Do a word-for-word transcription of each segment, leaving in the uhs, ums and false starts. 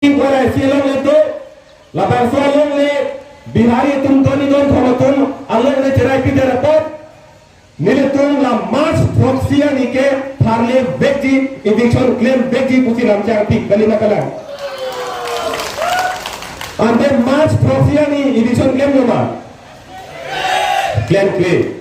Ingkoi ra isi alongle do, labangso alongle Bihari atum toni don thom atum alongle cherai pidet apot, nelitum la March throksi arni ke tharle vekji, eviction klem vekji pusi lamchang pik kali ma kalang. Ante March throksi arni eviction klemlo ma? Klemkle.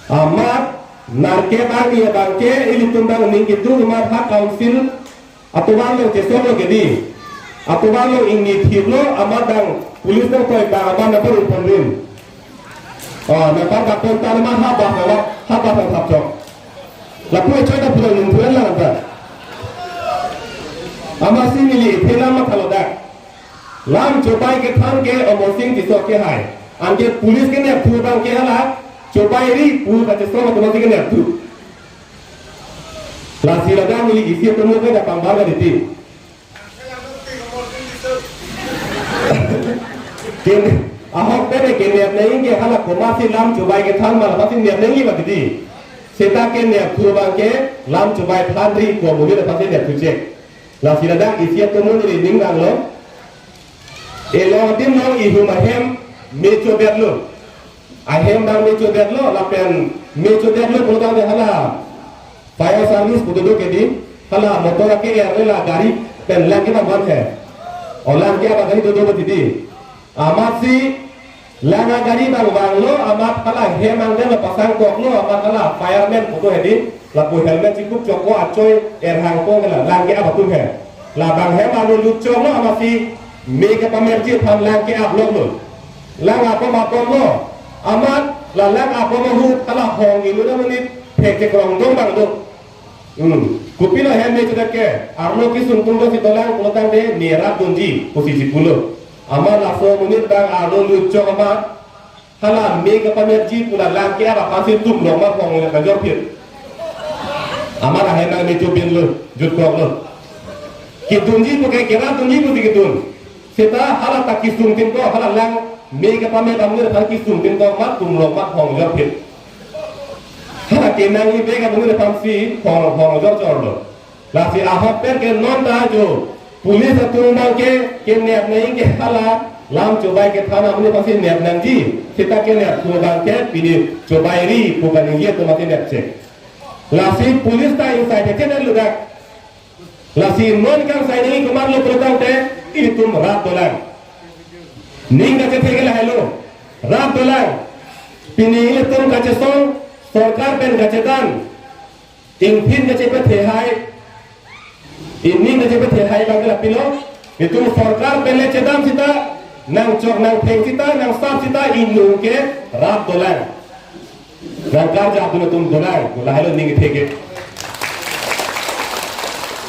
Amat nerkep arni abang ke ilitum bang ning kedo amat ha council atovar along chesonglo kedi. Atovar along ingni thirlo amat bang police nangtoi bang amat nangpar-un ponrin. Oh, nangpar bak pontar amat ha bak nang, ha bak nangthapchok. Lapu echoi ta pulang nungthuan lang anta. Amatsi neli iphe lam mathalo dak. Lam chobai kethan ke Amarsing Tisso kehai. Anke police kenep thu abang ke hala chobai ri pu kachesong atum si kenep thu. Lasi ladak neli isi atum ke da pangbar ka diti. Ken ahok bebe kenep nangji ke hala komatsi lam chobai kethan ma lapatsi nep nangji ma diti. Seta kenep thu abang ke lam chobai than ri ko mungkin lapatsi nep thu chek. Lasi ladak isi atum neli ning nanglo. Elong adim along ihum ahem me chodetlo. Ahem bang me chodetlo, lapen me chodetlo pulo tangte hala fire service pu dodo kedi, hala motor ake er la gari pen lang ke bang man he. O lang ke abang gari dodo bati di. Amatsi lang agari bang vanglo, amat hala hem angdeng lo pasang koklo, amat hala fireman puto hedi, lapu helmet chikup chokpo achoi erhang po hela, lang ke-ap atum he. Labang hem arlo lutchoklo, amatsi me kepamerji aphan lang ke-ap loklo. Lang apom apomlo, amat la lang apom ahut hala hong inut amonit phek chekrong dong bang do. Hmm. Kopilo hem me chodet ke, arlo kesung tum do si dolang pulo tangte me rap dunji pusi chipulo. Amat laso amonit bang arlo lutchok amat hala me kepamerji pu la lang ke-ap aphansi tum long ma phong le kajor phit. Amat ahem nang me chobinlo, jutkoklo. Kedunji pu ke kerap dunji pusi kedun. Seta hala ta kesung tim ko, hala lang me kepamer amonit aphan kesung tim ko amat tum long ma phong jor phit. Hala kenangji bek amonit aphansi phong, phong jor jorlo. Lasi ahok pen ke non ta jo police atum abang ke kenep nangji ke hala lam chobai kethan amonit aphansi nep nangji. Seta kenep thu abang ke pini chobai ri pu kaningje atum aphansi nep chek. Lasi police ta inside ke chen ludak. Lasi non kangsai nangji komatlo pulo tangte ilitum rat dolang. Ning kachethe ke lahelo. Rat dolang. Pini ilitum kachesong, sorkar pen kachedan. Ingphin kachepethehai, ining kachepethehai abang ke lapilo, itum sorkar pen le chedam sita, nangchok nangtheng sita, nangsap sita, inung ke rat dolang. Nangkarjap dun atum dolang, lahelo ning ketheke.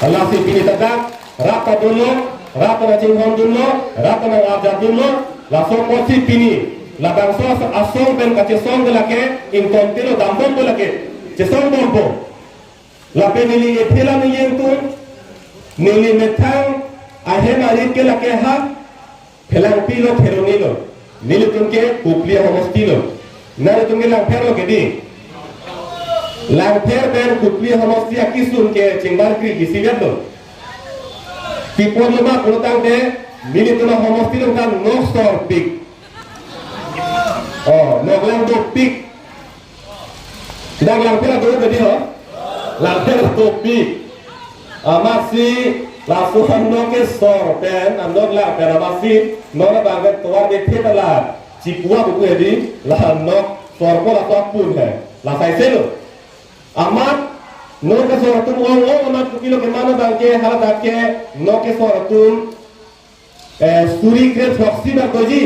Lasi pini tadak, rat ta dunlo, rat ta nangchinghon dunlo, rat ta nangarjap dunlo, laso apotsi pini, labangso as-, asong pen kachesong ke lake, ingtontelo dambompo lake, chesongbompo. Lapen neli ephe lam neli ingtung, neli methang ahem arit ke lake ha, Phelangpi lo, Kheroni lo, nelitum ke Kopili ahomosti lo. Nanglitum ke Langpher lo kedi. Langpher pen Kopili ahomosti akesung ke chingbarkri isivet lo. Kipon lo ma pulo tangte, nelitum ahomosti lo kan nok sorpik. Oh, nok lang dopik. Dak Langpher do kedi ho? Langpher dopik. Amatsi laso anok kesor pen, anok lang pen amatsi, non abang pen tovar de theta la, chipua buku hedi, la nok sorpo laso apun he. La saiselo. Amat, nok kesor atum ong ong amat kopilo keman abang ke, haladak ke, nok kesor atum, eh, suri kre throksi bak doji.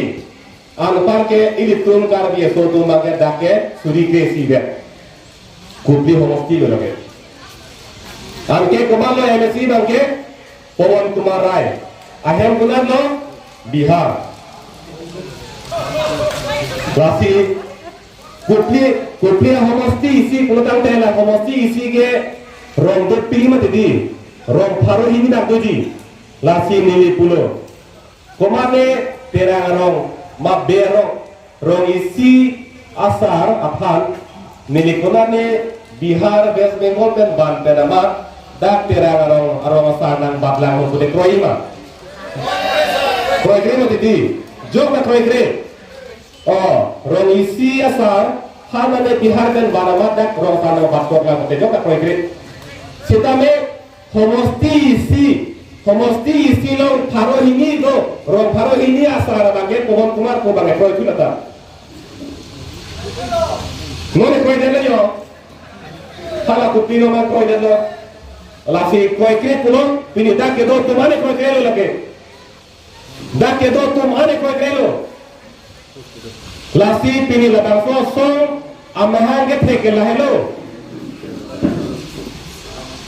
Anpar ke ilitum Karbi aso atum abang ke dak ke suri kre isi bak. Kopili ahomosti lo lake. Anke komatlo M A C abang ke Pawan Kumar Rai. Ahem konatlo Bihar. Lasi Kopili, Kopili ahomosti isi pulo tangte la ahomosti isi ke rong dopik mati di. Rong pharo hini bak doji. Lasi neli pulo. Komatne Terang arong, ma Be arong, rong isi asar aphan, neli komatne Bihar, West Bengal pen ban pen amat, Dak Terang arong, arong asar nangbatlang pute kroima. Kroikre ma titi. Jok ma kroikre. O, rong isi asar, ha mane Bihar pen banamat dak rong asar nangbatkoklang pute jok ma kroikre. Sitame homosti isi, homosti isi along pharo hini do, rong pharo hini asar abangke Pawan Kumar ko abangke kroithu lata. Mane kroidetlo yo. Hala kopilo ma kroidetlo. Lasi kroikre pulo, pini dak kedo atum mane kroikrelo lake. Dak kedo atum mane kroikrelo. Lasi pini labangso asong amahang kethek ke lahelo.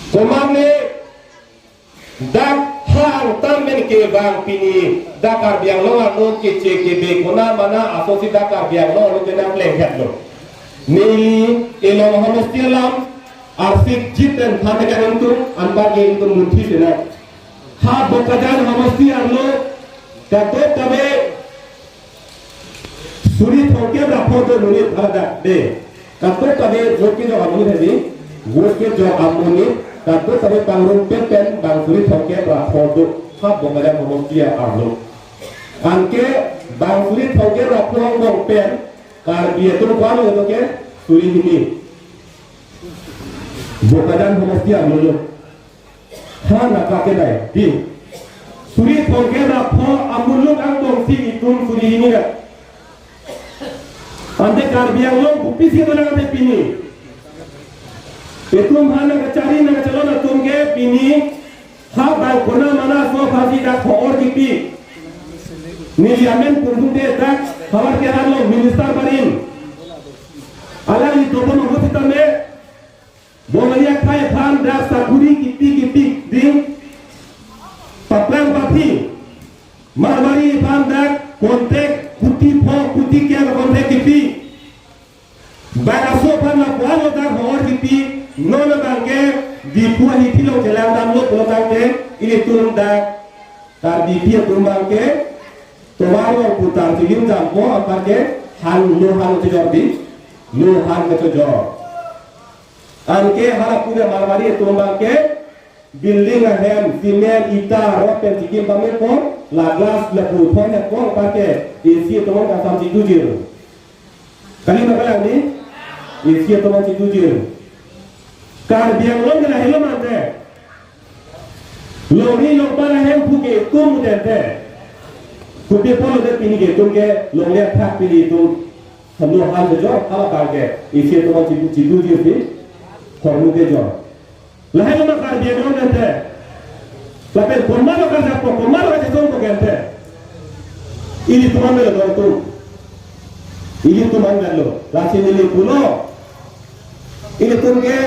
Komane dak ha angtan men ke bang pini dak Karbi Anglong arlo keche kebe kona mana asosi dak Karbi Anglong arlo kenang plengkhetlo. Neli elong homosti alam arsik jit pen than kan ingtung anparke ingtung munthi sena. Ha Bokajan homosti arlo kadokave suri thomkep ra pho do monit haladak de. Kadokave vote kejok amonit hedi. Vote kejok amonit kadokave pangrum pen pen bang suri thomkep ra pho do. Ha Bokajan homosti arlo. Anke bang suri thomkep ra pho angbong pen Karbi atum ko-an lo ke suri hini. Bokajan homosti arlo lo. Ha nangkakedai, di. Suri thomkep ra pho amuluk angbongsi itum suri hini ra. Ante Karbi Anglong kopisi dolang ante pini. Itum ha nangkachari nangkachelon atum ke pini. Ha bang kona mana aso aphansi dak ho-or kipi. Neli amen pundun de dak havar ke arlo minister barim. Alangli dobom ahut sitame. Bongali akhai aphan dak sakuri kipi kipi ding. Paplang pathi. Marwari aphan dak contact kuti pho kuti kya contact kipi. Bang aso aphan lapu-an lo dak ho-or kipi. Non abangke Diphu ahithi along chelang damlo pulo tangte ilitum dak Karbipi atum abangke tovar along putar chilim jampo anparke han lo han chojor di. Lo han kechojor. Anke hala punya Marwari atum abangke building ahem, cement, ita, rod pen chikim pame po, la glass lapu thon he po anparke A C atum kangsam chitujir. Kali ma kalang ni? A C atum chitujir. Karbi Anglong ke lahelo mante. Longri longpar ahem pu ke itum mutente. Kopi apotlo de pini ke itum ke longle athak pini itum. Hanu han de jo, hala abangke. A C atum chitu chitu ji si. Hormu ke jo. Lahelo ma Karbi Anglong tente. Lapen komat lo karjapo, komat lo kachesongpo ke ante. Ilitum an lo dong tu. Ilitum an lo. Lasi neli pulo. Ilitum ke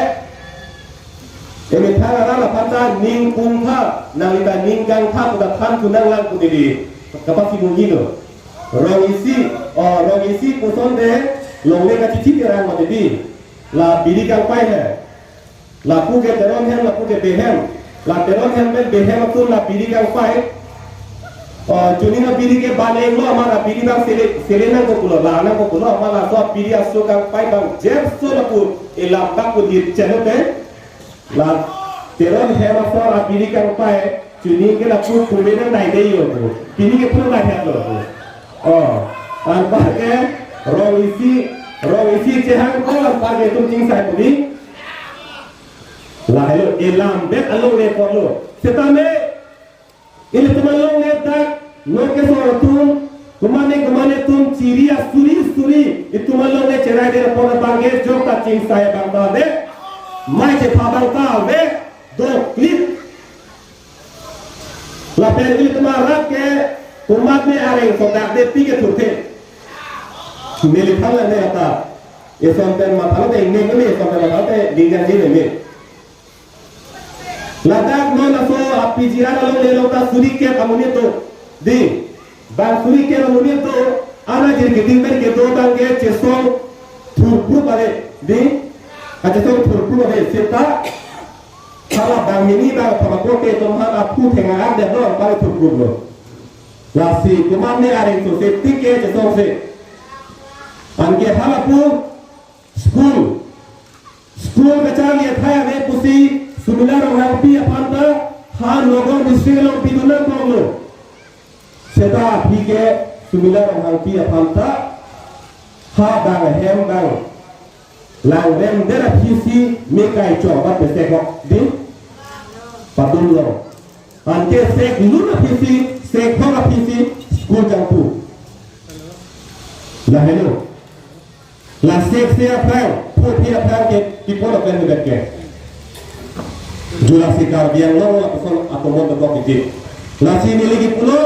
emethang arat aphan ta ning kung tha, nangli ta ning kang tha, pu ta than thu nanglang pu neli kapasi mungji lo. Rong isi, o, rong isi puson de longle kachithi Terang mati di. La biri kangpai he. Lapu ke Teron hem, lapu ke Behem. La Teron hem pen Behem atum la biri kangpai. O, chuni na biri ke baneng lo, amat la biri bang sele, sele nangkok pulo, la nangkok pulo, amat laso biri aso kangpai bang jepso lapu elam bak pu dit chelo te. La Teron hem aso la biri kangpai, chuni ke lapu pume nang dai dei yo pu. Pini ke pura dai het lo pu. O, anparke rong isi, rong isi chehang ko anparke itum chingsai pu di. Lahelo elam bet alongle apotlo. Setame ilitum alongle dak, non keso atum, komane komane atum chiri asuri suri, itum alongle cherai de apot abangke jok ta chingsai abang ta ave, mai chepha abang ta ave, doklit. Lapen ilitum arat ke komatne areng sodak de pi ke thurthe. Neli thanlang ne ata. Eson pen mathalo te ingne ne, eson pen mathalo te dingjan ji ne. Ladak non aso a-P G R alongle along ta suri kep amonit do. Di, bang suri kep amonit do, ana jir keding pen kedo abangke chesong thurprup ave. Di, kachesong thurprup ave. Seta, hala bang hini bang thomako ke tomhan aphu thenga ar deh lo, bang thurprup lo. Lasi komatne areng so se tik ke chesong se. Anke hala pu school. School kacharli athai ave pusi Sumila Ronghangpi aphan ta ha Nagaon district along pidun nangkoklo. Seta aphi ke Sumila Ronghangpi aphan ta ha bang ahem bang langrem der aphisi me kai chok ba pesek hok di padunlo. Anke sek lun aphisi, sek hok aphisi school jangpu. Lahelo. La sek se aphrang, pho phi aphrang ke, kipon aphrang ke ke. Jula si Karbi Anglong lapuson atomon tokok kiti. Lasi neli kipulo,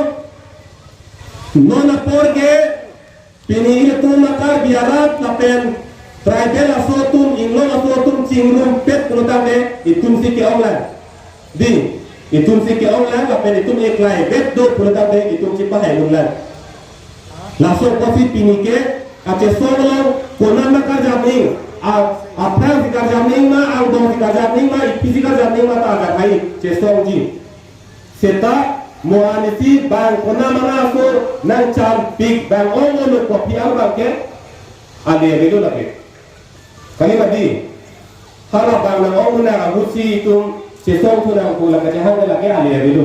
non apor ke, pini ilitum Karbi arat lapen tribal aso atum, inglong aso atum chingrumpet pulo tangte, itum si ke-ong lang. Di, itum si ke-ong lang, lapen itum eklai bet do pulo tangte, itum si pahai lun lang. Laso apotsi pini ke kachesong along konat ma karjap ning, a, aphrang si karjap ning ma, angbong si karjap ning ma, ipi si karjap ning ma ta ajak hai chesongji. Seta mo anisi bang konat ma aso nangcharpik bang ong-olo kopi abang ke ale avelo lake. Kali mati. Hala bang nang-ong nang agusi itum chesong thu nang pula kachehang lake ale avelo.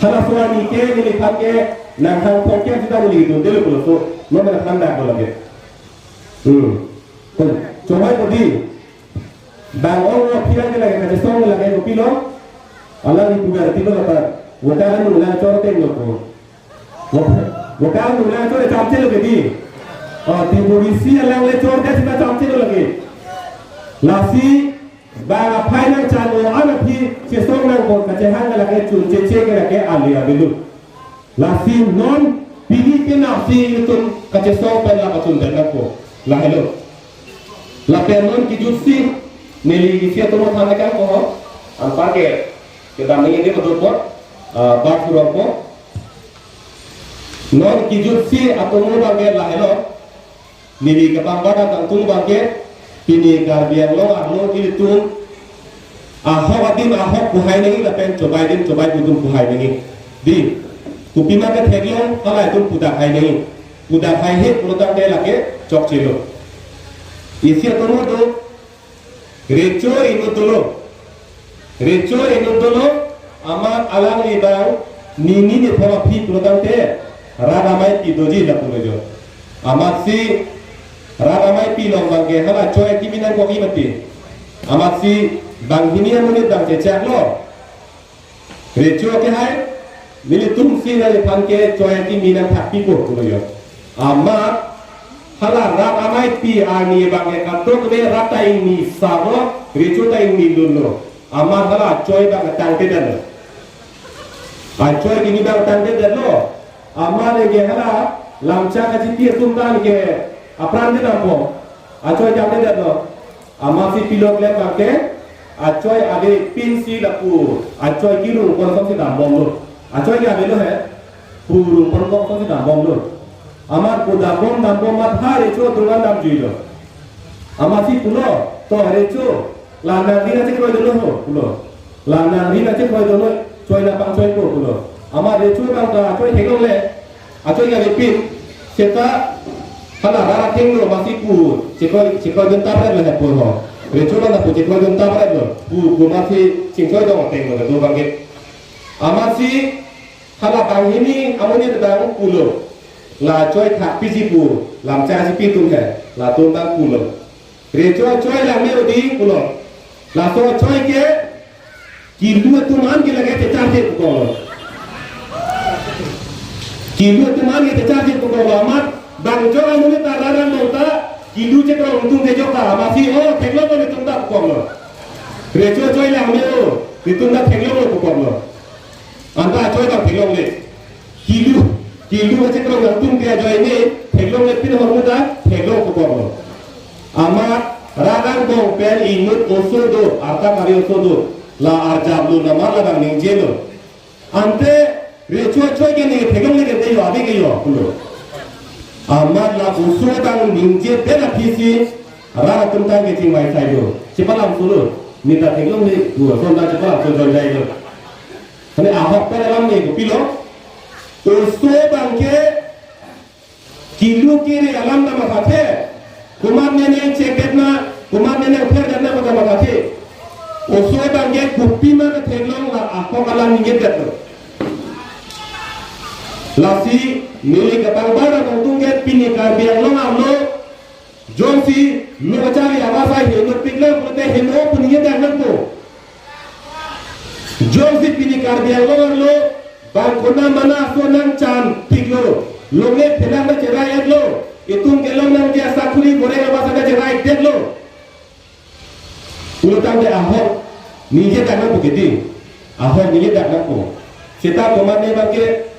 Hala suani ke neliphan ke nang hang pokya sita neli itum dele pulo so. Mama nang hang dak lake. Hmm. Kon, chomai podi. Bang ong lo philang ke lake kachesong lake kopilo. Alang itum berti lo kata. Wota kan nang chor teng lo ko. Wota, wota nang chor chamche lo ke di. Oh, Tripursi alang le chor ke sita chamche lo lake. Lasi bang aphai nangchan o an aphi chesong nangkok kachehang ke lake chun cheche ke lake ale avelo. Lasi non pini penap si itum kachesong pen la pachun pen nangkok. Lahelo. Lapen non kijutsi neli isi atomo than nangkok ho. Anpar ke kedam neli di betul po. Ah, bat kurang po. Non kijutsi atomo bang ke lahelo. Neli kepangbat tangtung bang ke, pini Karbi Anglong arlo ilitum ahok adim ahok puhai nangji lapen chobai adim chobai pu atum puhai nangji. Di, kopima ke theklong halai atum pudak hai nangji. Pudak hai he pulo tangte lake chokchelo. Isi atomo do, Recho inut dolo. Recho inut dolo, amat alangli bang, nini ne phola phi pulo tangte, rat amei pi doji lapulo jo. Amatsi, rat amei pi along bang ke hala choi kimi nangkokji mati. Amatsi, banghini amonit bang chechak lo. Recho ke hai, nelitum si neliphan ke choi kimi nangthak pipo pulo jo. Amat, hala rat amei pi arni bang ke kadokave rat ta ingni sabo, recho ta ingni lunlo. Amat hala choi bang tangtedetlo. Achoi kimi bang tangtedetlo. Amat ke hala lamchak kachipi atum ta ke apran te dampo. Achoi tangtedetlo. Amatsi pilo klem bang ke, achoi ave pinsi lapu, achoi kirung pon ason si dambomlo. Achoi ke avelo he, pu rung pon ason si dambomlo. Amat pu dambom dambom amat ha recho dungan damjuilo. Amatsi pulo, to recho, la nangri nangchekroi dunlo ho, pulo. La nangri nangchekroi dunlo, choi nangpangchoipo, pulo. Amat recho bang ta, achoi theklongle, achoi ke avepin, seta hala rat athengno amatsi pu, chekroi, chekroi dun tapret lo hepo ho. Recho bang ta pu chekroi dun tapret lo. Pu, pu amatsi chingchoi dong athengno do bang ke. Amatsi hala banghini amonit bang pulo. La choi thak piji pu, lamchak chipi atum he, latum bang pulo. Recho choi lang me odi pulo. Laso choi ke, kilu atum an ke lake checharje pukoklo. Kilu atum an ke checharje pukoklo amat. Bang jo amonit ta rat angbong ta, kilu chekroi atum ke jok ta, amatsi o, theklonglo netum ta pukoklo. Recho choi lang me o, netum ta theklonglo pukoklo. Anta choi bang theklongle. Kilu, kilu kachekroi atum ke ajoine, theklongle pin ahormu ta, theklong pukoklo. Amat rat angbong pen inut oso do, arta kari oso do, la arjaplo, namar la bang ningjelo. Ante recho choi ke ne theklongle ke de yo, ave ke yo, pulo. Amat la oso bang ningje pen aphisi, rat atum ta ke chingvai sai do. Chepalam sulo, ne ta theklongle, pu ason ta chepalam so jonjai do. Mane ahok pen alam ne kopilo. Oso bang ke kilu kiri alam ta mathathe. Komat ne nangchekdetna, komat ne nangpherdetna pu ta mathathe. Oso abang ke kopima ketheklong la ahok alam ningjedetlo. Lasi neli kabang bar abang tung ke pini Karbi Anglong arlo jongsi lo kachari abasa henopiklo pulote heno pu ningjedet nangpo. Jongsi pini Karbi Anglong arlo bang konat mana aso nangchanpiklo, longle phelang ta cherai-etlo, itum kelong nangji asakuri goreng abasa ta cherai-etlo. Pulotangte ahok ningjedet nangpo kedi. Ahok ningjedet nangpo. Seta komane abang ke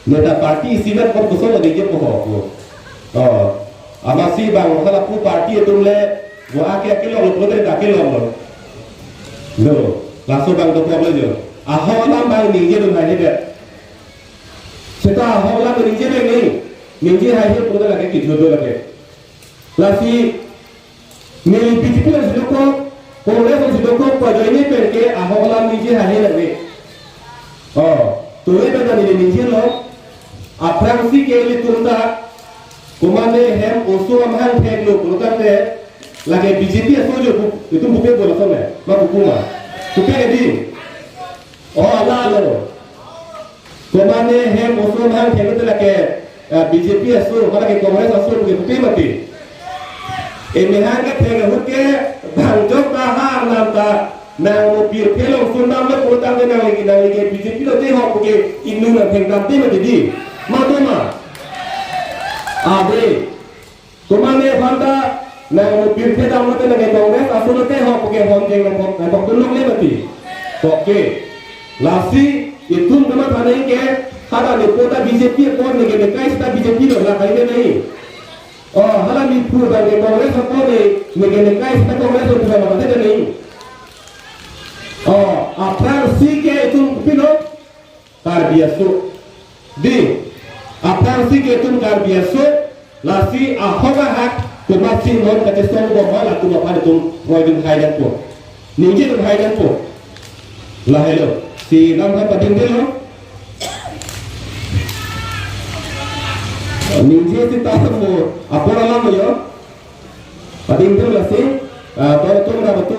neta party isivet kon koson lo ningjepo ho. Oh. Amatsi bang hala pu party atum le bo ake ake long lo, pulote ta ake long lo. Lo, laso abang dokok lo jo. Ahok alam abang ningjedun haihedet. Seta ahok alam ningje abang ni. Ningje haihe pulote lake kejut do lake. Lasi neli B J P alongsi dokok, Congress alongsi dokok, pajoine pen ke ahok alam ningje haihe lake. Oh, tore pen ta neli ningjelo, aphrangsi ke ilitum ta, komane hem oso amahang theklo, pulotangte, lake B J P aso jo pu, itum pupe bola sone, ma pupu ma. Pupe kedi. Oh, ala lo. Komane hem oso amahang theklo te lake, eh, B J P aso, ma lake Congress aso, puke pupe mati. Emahang kethek ahut ke, bang jok ta ha nam ta, nang mo pirthe along sundam lo pulotangte nangli ke, nangli ke B J P lote ho puke ingnung nangthengdamte mati di. Mato ma. Ave. Komane aphan ta nang mo pirthe dam lote nang ke Congress aso lote ho puke hon jeng nang pok, nang pok dun longle mati. Poke. Lasi itum kamatha nang ke, hala ne po ta B J P apot ne ke nekai seta B J P lo la kai de nai. Oh, hala ne pu abang ke Congress apot ne, ne ke nekai seta Congress lo pu abang mate de nai. Oh, aphrangsi ke itum kopilo? Karbi aso. Di, aphrangsi ke itum Karbi aso, lasi ahok ahak, komatsi non kachesong bom ma latum aphan itum kroidun hai nangpo. Ningjedun hai nangpo. Lahelo, si lam ha padingdelo. Ningje seta mo, apor alam yo. Padingdelo lasi, ah, tor tum ra betul.